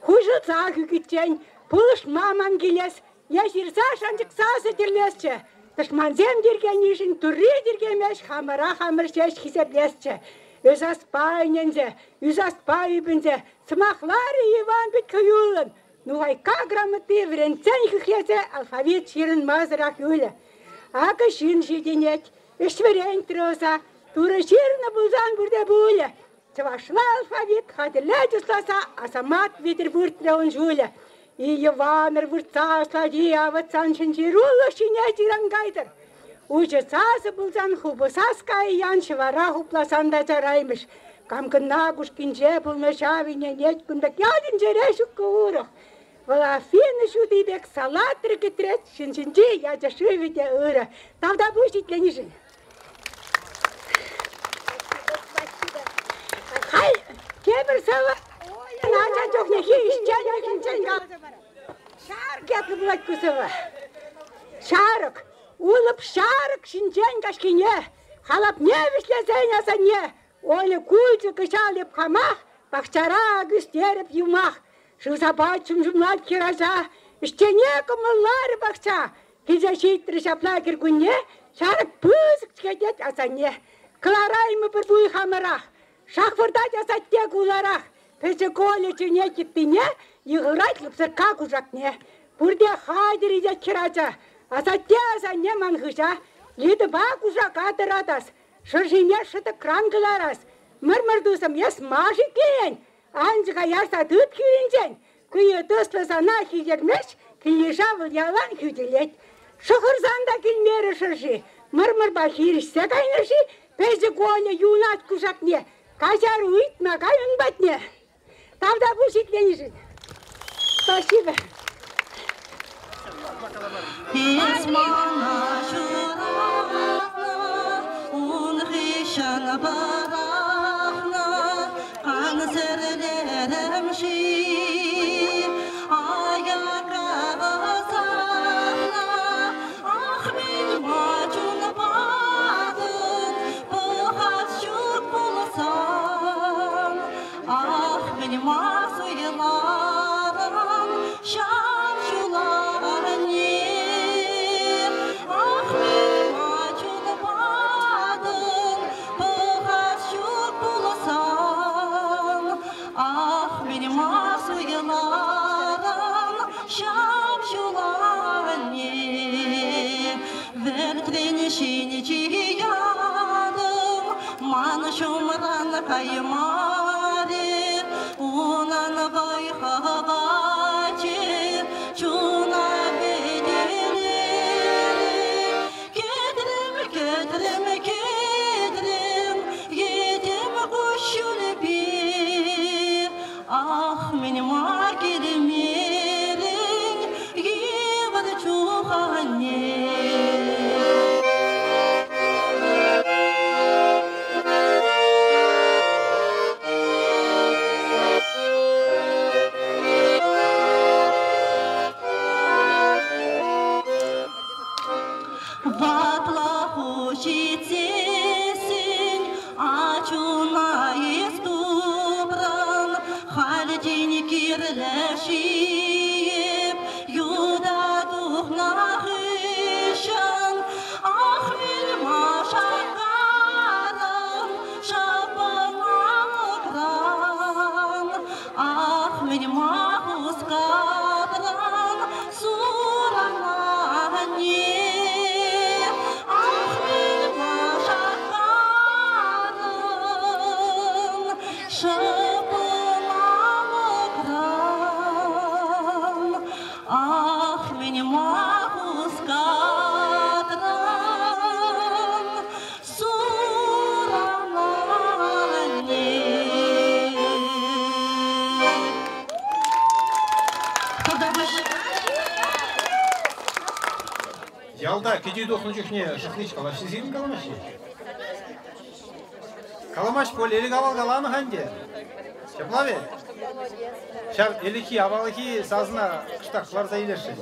Хуҫӑлсах ӳкиччен пулӑшма ман килес, е ҫырса шанчӑкса сӗтӗрлесчӗ. Тӑшмансем тиркенишӗн турри тиркемест, хамӑра хамӑр ҫеҫ хисеплесчӗ. Ӳсаспа ӗненсе, ӳсаспа ӳпӗнсе сӑмахларӗ Иван пит хӑюллӑн. Нухайкка грамоти вӗрентсен хӳхлесе алфавит ҫырӑнмасӑрах юлӗ. Акӑ ҫын ҫитӗнет, Ӗҫ вӗрентрӗ ӑса, Турӑ ҫырнӑ пулсан пурте пулӗ. Чӑвашла алфавит хатӗрлет ӑсласа, Асамат витӗр выртрӗ ун ҫулӗ. Йӑванӑр выртса аслати авӑтсан ҫӗнтерӳлӗх ҫине тиран кайтӑр. Уҫӑ сасӑ пулсан хупӑ сас кайян ҫӑвара хупласан та чараймӗҫ. Кам кӑна кушкинче пулнӑ ҫав ӗненет кун пек ял тӗнчере ҫуккӑ урӑх. Вӑл Афина ҫути пек салатрӗ кӗтрет, ҫын ҫинчи ячӗ-шывӗ те ырӑ. Тавтапуҫ итленишӗн. Хай, тепӗр сӑвӑ ача чухнехи ӗҫченлӗхӗнчен каласа парать. Ҫарӑк ятлӑ пулать ку сӑвӑ. Ҫарӑк, улӑп ҫарӑк ҫинчен каҫхине халапне вӗҫлесен асанне Оля кулчӗ кӑҫал эп хамах пахчара ӳстерӗп юмах. Шыв сапать, ҫум-ҫумлать хӗрача, ӗҫчене кӑмӑлларӗ пахча. Килсе ҫитрӗ ҫапла кӗркунне, ҫарӑк пысӑк тет асанне. Кӑлараймӑпӑр пуль хамӑрах, шахвӑртать асатте куларах. Пӗчӗк Оля чӗнет йыттине, йыхӑрать лӑпсӑркка кушакне. Пурте хатӗр тет хӗрача, асатте асанне ман хыҫа. Йытӑпа кушака тӑратас, шӑршине шӑтӑкран кӑларас. Мӑр-мӑр тусӑм, эс ма шикленен? Анчӑка ярса тыт хӳринчен, Куйӑ туслӑ сана хӳтермест, килйыша вӑл ялан хӳтӗлет. Шӑхӑрсан та килмерӗ шӑши, мӑр-мӑрпа хирӗҫсе кайнӑ-ши? Пӗчӗк Оля юнать кушакне, каҫару ыйтма кай ун патне. Тавтапуҫ итленӗшӗн. Спасибо. Эс мана ҫуратнӑ, ун хыҫҫӑн пӑрахнӑ, кансӗрлерӗм-ши? Аякра ӑсатнӑ, ах, мӗн-ма чун патӑн, пӑхас ҫук пулсан. Ах, мӗн-ма суйларӑн ҫав ҫуланне? Ах, мӗн-ма чун патӑн, пӑхас ҫук пулсан? Ах, мӗн-ма суйларӑн ҫав ҫуланне? Вӗртрен ҫинчи ятӑм ман ҫумран каймарӗ, унӑн вӑй-хӑвачӗ чуна витерерӗ. Кӗтрӗм, кӗтрӗм, кӗтрӗм, йӗтем куҫҫулӗпе. Ах, мӗн-ма килмерӗн йывӑр чух анне? Ватла хуҫисессӗн ачуна эс тупрӑн, халь тин кирлӗ-ши юта тухнӑ хыҫҫӑн? Ах, вилма шаккарӑм шапӑналӑкран, ах, мӗн-ма хускатрӑн сурана анне? Ах, мӗн-ма шаккарӑн шапӑналӑкран, ах, мӗн-ма хускатрӑн сурана анне? Ялта кӗтӳ тухнӑ чухне шӑхлич калаҫҫӗ сирӗн каламаҫҫӗ? Каламасть пуль, ӗлӗк авал каланӑ-ха ӗнтӗ. Ҫапла вӗт? Ҫав ӗлӗкхи авалхи сасӑна кӑштах кӑларса илесшӗн.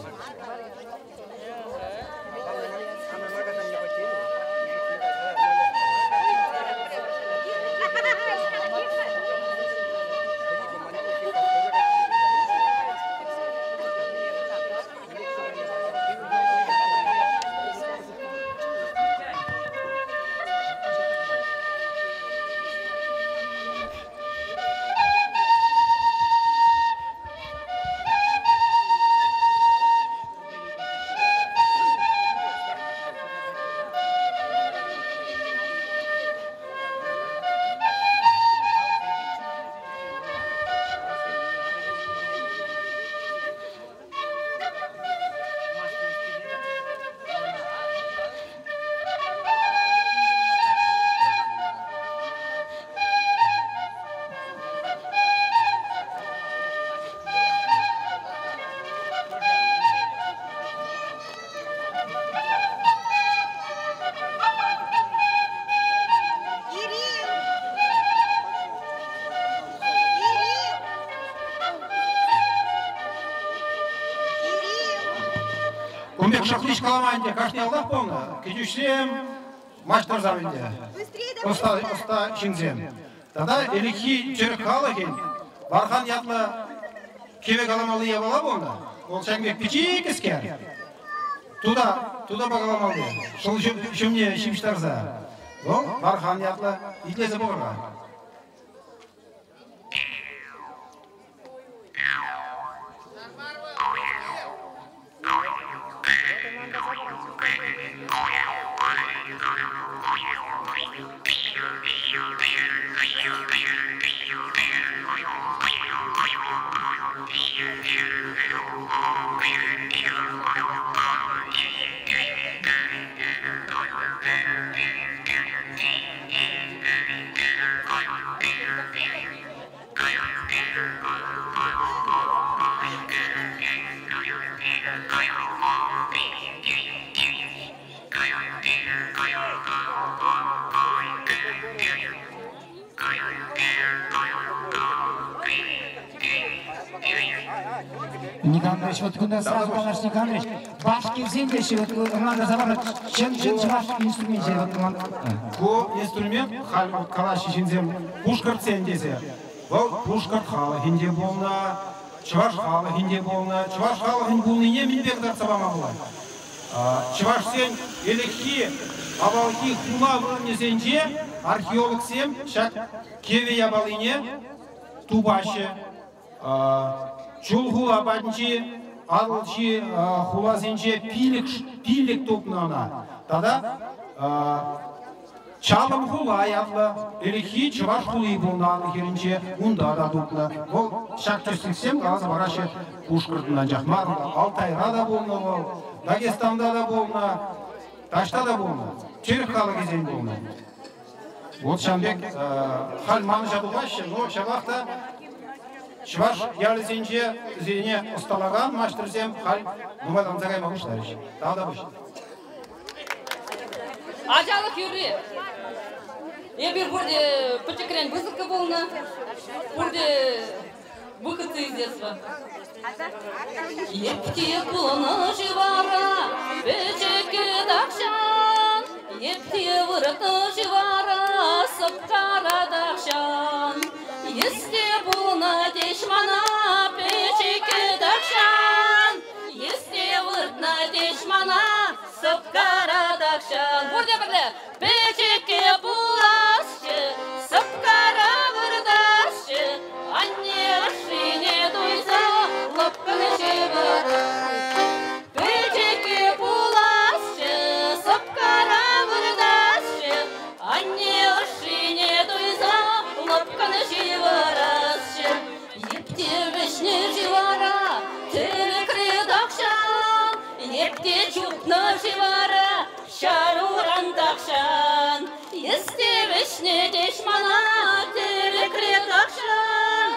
Пек шӑхлич калама ӗнтӗ кашни ялтах пулнӑ. Кӗтӳҫсем, маҫтӑрсем ӗнтӗ. Ӑста, ӑста ҫынсем. Тата ӗлӗкхи тӗрӗк халӑхӗн Вархан ятлӑ кӗвӗ каламалли япала пулнӑ. Вӑл ҫак пек пӗчӗккӗскер. Туда, тудапа каламалли. Шӑл ҫумне ҫыпҫтарса. Вӑл Вархан ятлӑ. Итлесе пӑхӑр-ха. Никандрович, вот кунта сразу калаҫ Никандрович, башкирсен теҫҫӗ, вот ӑнлантарса пар, чӑн-чӑн чӑваш инструменчӗ. Ку инструмент халь вот калаҫҫӗ ҫынсем пушкӑртсен тесе. Вӑл пушкӑрт халӑхӗн те пулнӑ, чӑваш халӑхӗн те пулнӑ. Чӑваш халӑхӗн пулнине мӗнпе кӑтартса пама пулать? Чӑвашсен ӗлӗкхи авалхи хула вырӑнӗсенче археологсем ҫак кӗвӗ япалине тупаҫҫӗ. Чулхула патӗнчи Атӑлҫи хуласенче пилӗк, пилӗк тупнӑ ӑна. Тата Чалӑм хула ятлӑ ӗлӗкхи чӑваш хули пулнӑ Атӑл хӗрринче, унта та тупнӑ. Вӑл ҫак тӗслӗхсем каласа параҫҫӗ Пушкӑртӑн анчах мар, Алтайра та пулнӑ вӑл, Дагестанта та пулнӑ, таҫта та пулнӑ, тӗрӗк халӑхӗсен пулнӑ. Вот ҫавӑн пек халь манӑҫа тухаҫҫӗ, но ҫапах та чӑваш ялӗсенче вӗсене ӑсталакан маҫтӑрсем халь нумайланса кайма пуҫларӗҫ. Тавтапуҫ. Ачалӑх юрри. Эпир пурте пӗчӗкрен пысӑккӑ пулнӑ. Пурте выходцы из детства. Епте пулнӑ-ши вара пӗчӗккӗ тахҫан, Епте выртнӑ-ши вара сӑпкара тахҫан. Есте пулнӑ теҫ мана пӗчӗккӗ тахҫан, Есте выртнӑ теҫ мана сӑпкара тахҫан. Пурте пӗрле! Пӗчӗккӗ пуласчӗ, сӑпкара выртасчӗ, анне ӑшшине туйса лӑпкӑн ҫывӑрать. Пӗчӗккӗ пуласчӗ, сӑпкара выртасчӗ, анне ӑшшине туйса лӑпкӑн ҫывӑрасчӗ. Епте вӗҫнӗ-ши вара тӗлӗкре тахҫан, епте чупнӑ-ши вара ҫаруран тахҫан. Есте вӗҫнӗ теҫ мана тӗлӗкре тахҫан,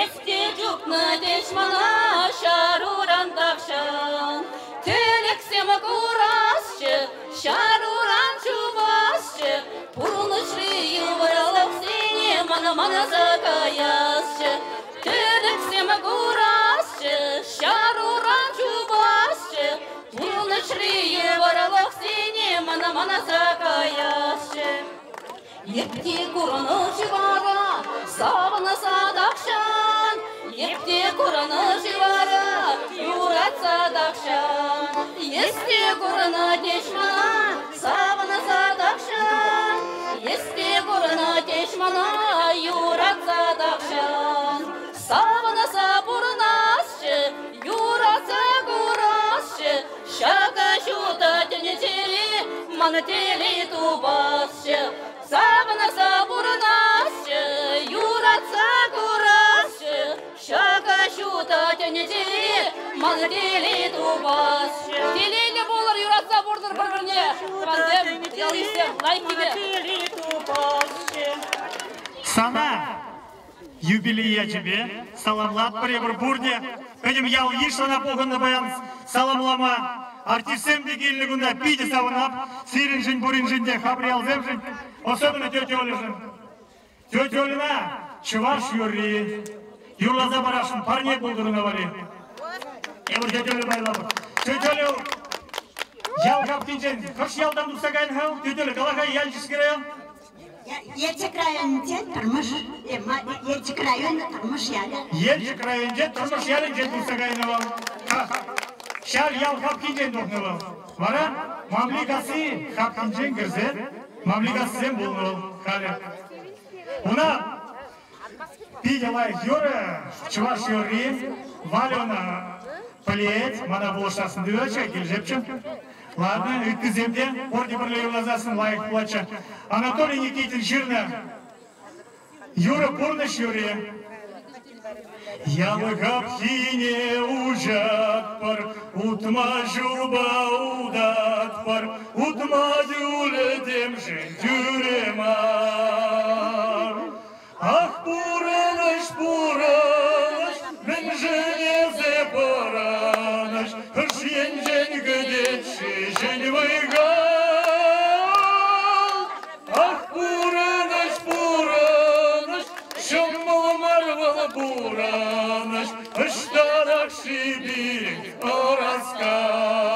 есте чупнӑ теҫ мана ҫаруран тахҫан. Тӗлӗксем курасчӗ, ҫаруран чупасчӗ, пурнӑҫри йывӑрлӑхсене мана манса каясчӗ. Тӗлӗксем курасчӗ, ҫаруран чупасчӗ, пурнӑҫри йывӑрлӑхсене мана манса каясчӗ. Епте курӑнӑ-ши вара, савӑнса тахҫан, Епте курӑнӑ-ши вара, юратса тахҫан. Есте курӑнӑ теҫ мана, савӑнса тахҫан, Есте курӑнӑ теҫ мана, юратса тахҫан. Савӑнса пурӑнасчӗ, юратса курасчӗ, Ҫакӑ ҫутӑ тӗнчере ман телей тупасчӗ. Савӑнса пурӑнасчӗ, юратса курасчӗ, Ҫакӑ ҫутӑ тӗнчере ман телей тупасчӗ. Телейлӗ пулӑр, юратса пурӑнӑр пӗр-пӗрне, тӑвансем, ял-йышсем, лайӑххипе. Сана юбилей ячӗпе саламлатпӑр эпир пурте. Пӗтӗм ял-йыш сана пухӑннӑ паян саламлама. Артистсем те килнӗ кунта, питӗ савӑнап. Сирӗншӗн пуриншӗн те, хапӑрьялсемшӗн, особенно тетя Ольӑшӑн. Тетя Ольӑна чӑваш юрри юрласа парасшӑн парне пултӑр ӑна валли. Эпир тетя Оля пайлапӑр. Тетя Оля. Ял хапхинчен хӑш ялтан тухса кайнӑ-ха? Тетеле кала-ха Яльчикский район. Елчӗк районӗнче Тӑрмӑш, Елчӗк районӗ Тӑрмӑш ялӗ. Елчӗк районӗнче Тӑрмӑш ялӗнчен тухса кайнӑ вӑл. Ҫав ял хапхинчен тухнӑ вӑл. Вара Мамликасси хапхинчен кӗрсе Мамликассем пулнӑ вӑл халӗ. Уна питӗ лайӑх юрӑ, чӑваш юрри. Валя ӑна пӗлет, мана пулӑшасшӑн тытатчӗ, килӗшепчӗ. Ладно, ыттисем те пурте пӗрле юрласассӑн лайӑх пулатчӗ. Анатолий Никитин ҫырнӑ юрӑ «Пурнӑҫ юрри». Ял хапхине уҫатпӑр, утма ҫулпа утатпӑр, утма ҫулӗ темшӗн тӳрӗ мар. Ах, пурӑнӑҫ, пурӑнӑҫ, мӗншӗн эсӗ пӑрӑнӑҫ, хӑш енчен кӗтет-ши ҫӗн вӑй-хал? Ах, пурӑнӑҫ, пурӑнӑҫ, ҫӑмӑл мар вӑл пурӑнӑҫ, ӑҫтарах-ши пирӗн ӑраскал?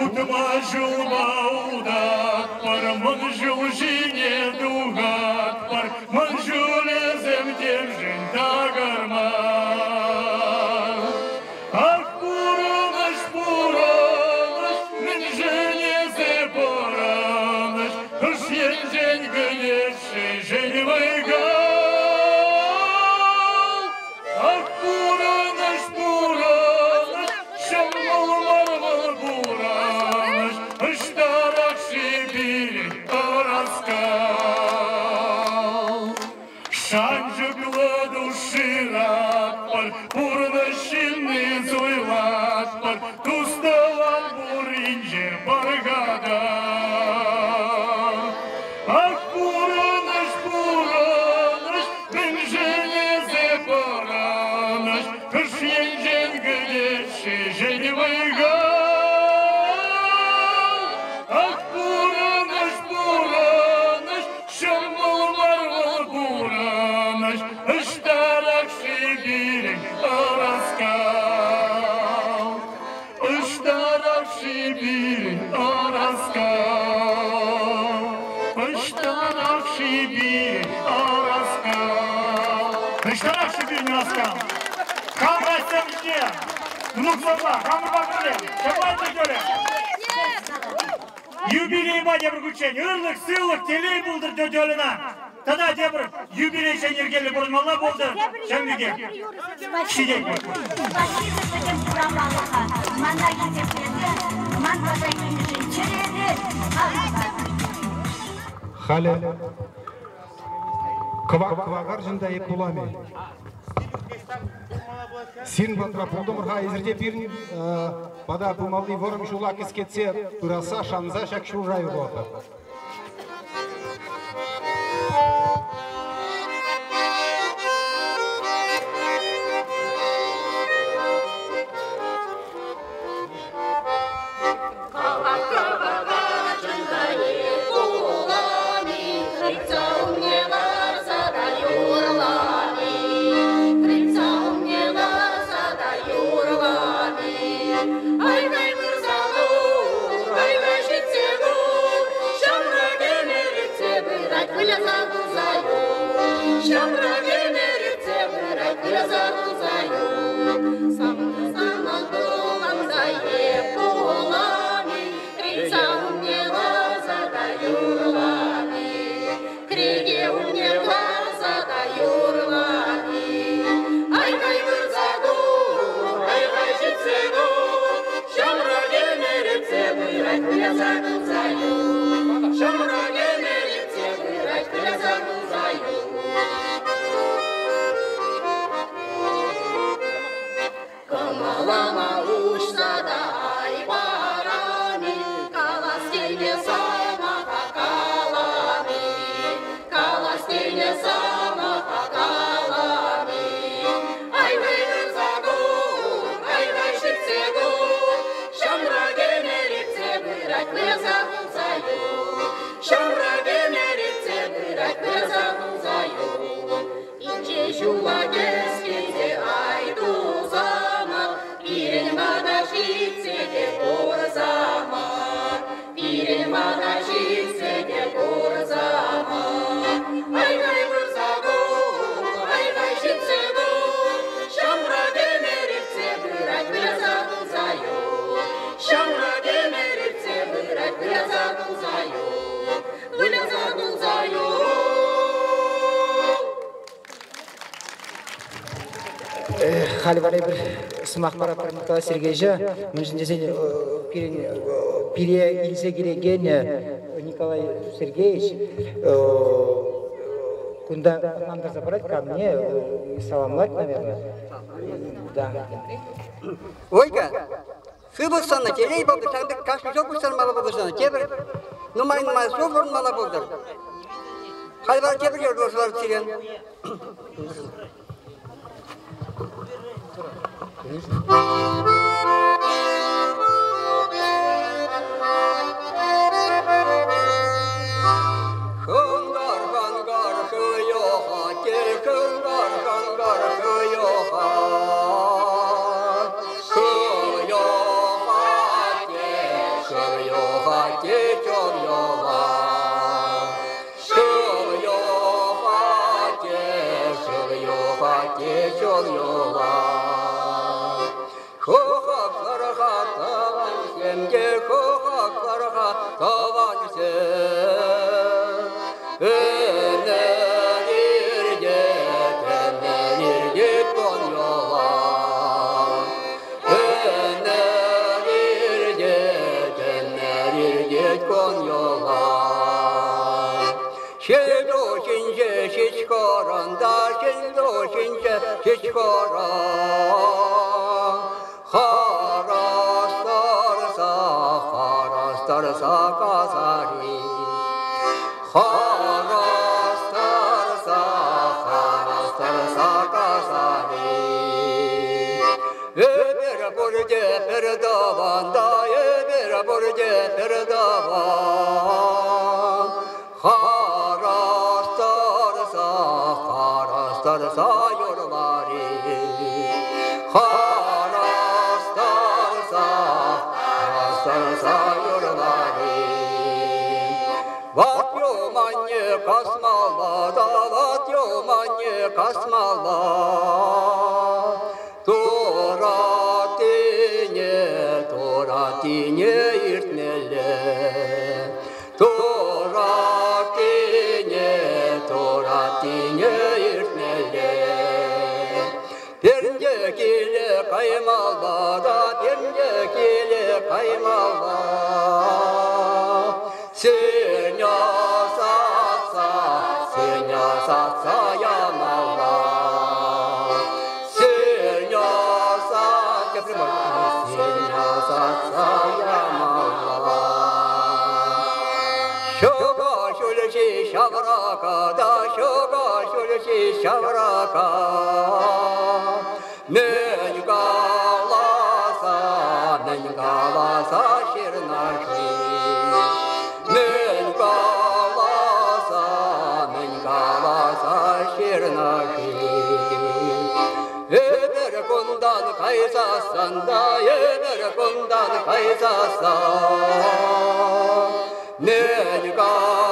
Утма ҫулпа утатпӑр, мӑн ҫул ҫине тухатпӑр, мӑн ҫулӗсем темшӗн такӑр мар. Ах, пурӑнӑҫ, пурӑнӑҫ, мӗншӗн эсӗ пурӑнӑҫ, хӑш енчен кӗнет-ши ҫӗн вӑй-хал? Ах, пурӑнӑҫ, пурӑнӑҫ, ҫӑмӑл мар вӑл пурӑнӑҫ, ӑҫтарах-ши пирӗн ӑраскал? Шанчӑклӑ душиратпӑр, пурнӑҫ ҫынни суйлатпӑр, тус-тӑван пуринче пархатар. Ах, пурӑнӑҫ, пурӑнӑҫ, мӗншӗн эсӗ пӑрӑнӑҫ, хӑш енчен кӗтет-ши ҫӗн вӑй-хал? Ах, пурӑнӑҫ, пурӑнӑҫ, ҫӑмӑл мар вӑл пурӑнӑҫ, ӑҫтарах-ши пирӗн ӑраскал? Ӑҫтарах-ши пирӗн ӑраскал? Ӑҫтарах-ши пирӗн ӑраскал? Ӑҫтарах-ши пирӗн ӑраскал? Хамӑра ҫӗрте, внуксемпа, хамӑрпа пӗрле, ҫапла тетӗре. Юбилейпа тепӗр хутчен ырлӑх, сывлӑх, телей пултӑр тетя Ольӑна. Тата тепӗр юбилейчен йӗркеллӗ пурӑнмалла пултӑр ҫав пекех. Ҫитет. Спасибо пӗтӗм хурамалӑха. Мана хисеплесе, ман пата килнӗшӗн чӗререн Халӗ кӑвак кӑвакарчӑн та эп пулам-и? Сирӗн патра пултӑмӑр-ха, эсир те пирӗн пата пымалли вӑрӑм ҫула кӗскетсе пырасса шанса ҫак ҫурра юрлатӑп. Ҫамрӑк ӗмӗр иртсе пырать, выляса кулса юл. Саман пуланса е пулами, Крыльца умне ларса та юрлами, Кӗреке умне ларса та юрлами. Ай-хай вырса тух, ай-хай ҫитсе тух, Ҫамрӑк ӗмӗр иртсе пырать, выляса кулса юл. Ҫамрӑк ӗмӗр иртсе пырать, выляса кулса юл. Кӑмӑлӑма уҫса та ай парами, калас килнӗ сӑмаха калами, калас килнӗ сӑмаха калами. Ай-хай вырса тух, ай-хай ҫитсе тух, ҫамрӑк ӗмӗр иртсе пырать, выляса кулса юл. Ҫамрӑк ӗмӗр иртсе пырать, выляса кулса юл. Инҫе ҫула кӗскенсе ай тусамӑр, пирӗн пата ҫитсе Халь вара эпир сӑмах паратпӑр Николай Сергеевича, мӗншӗн тесен пирӗн пире илсе килекен Николай Сергеевич кунта ӑнлантарса парать камне, саламлать, наверное. Да. Ольга, сывлӑх сана, телей пултӑр, ҫакӑн пек кашни ҫул пуҫтармалла пултӑр сана. Тепӗр нумай-нумай ҫул пурӑнмалла пултӑр. Халь вара тепӗр юрласа сире. Хӑнкар-хӑнкар хӑйӑха, хӑнкар-хӑнкар хӑйӑха. Хӑйӑха те, хӑйӑха те чон йӑла. Хӑхӑхлӑрха тӑвансем те хӑхӑхлӑрха тӑвансем. Ӗнер иртет, ӗнер иртет кун юла. Ӗнер иртет, ӗнер иртет кун юла. Ҫил ҫинче ҫич хӑрӑнта, ҫил ҫинче ҫич хӑран. Харас тӑрса, харас тӑрса касари. Харас тӑрса, харас тӑрса касари. Эпир пурте пӗр тӑван та, эпир пурте пӗр тӑван. Харас тӑрса, харас тӑрса юрлари. Харас тӑрса, харас тӑрса юрлари. Ват юманне касмалла та, ват юманне касмалла. Туратине, туратине иртмелле. Туратине, туратине иртмелле. Пернде киле каймалла та, пернде киле каймалла. Сеня сатса, сеня сатса ямалла. Сеня сатса, сеня сатса ямалла. Ҫӑка ҫулҫи ҫаврака та, ҫӑка ҫулҫи ҫаврака. Мӗн каласа, мӗн каласа ҫырнӑ-ши? Мӗн каласа, мӗн каласа ҫырнӑ-ши? Эпир кунтан кайсассӑн та, эпир кунтан кайсассӑн, мӗн каласа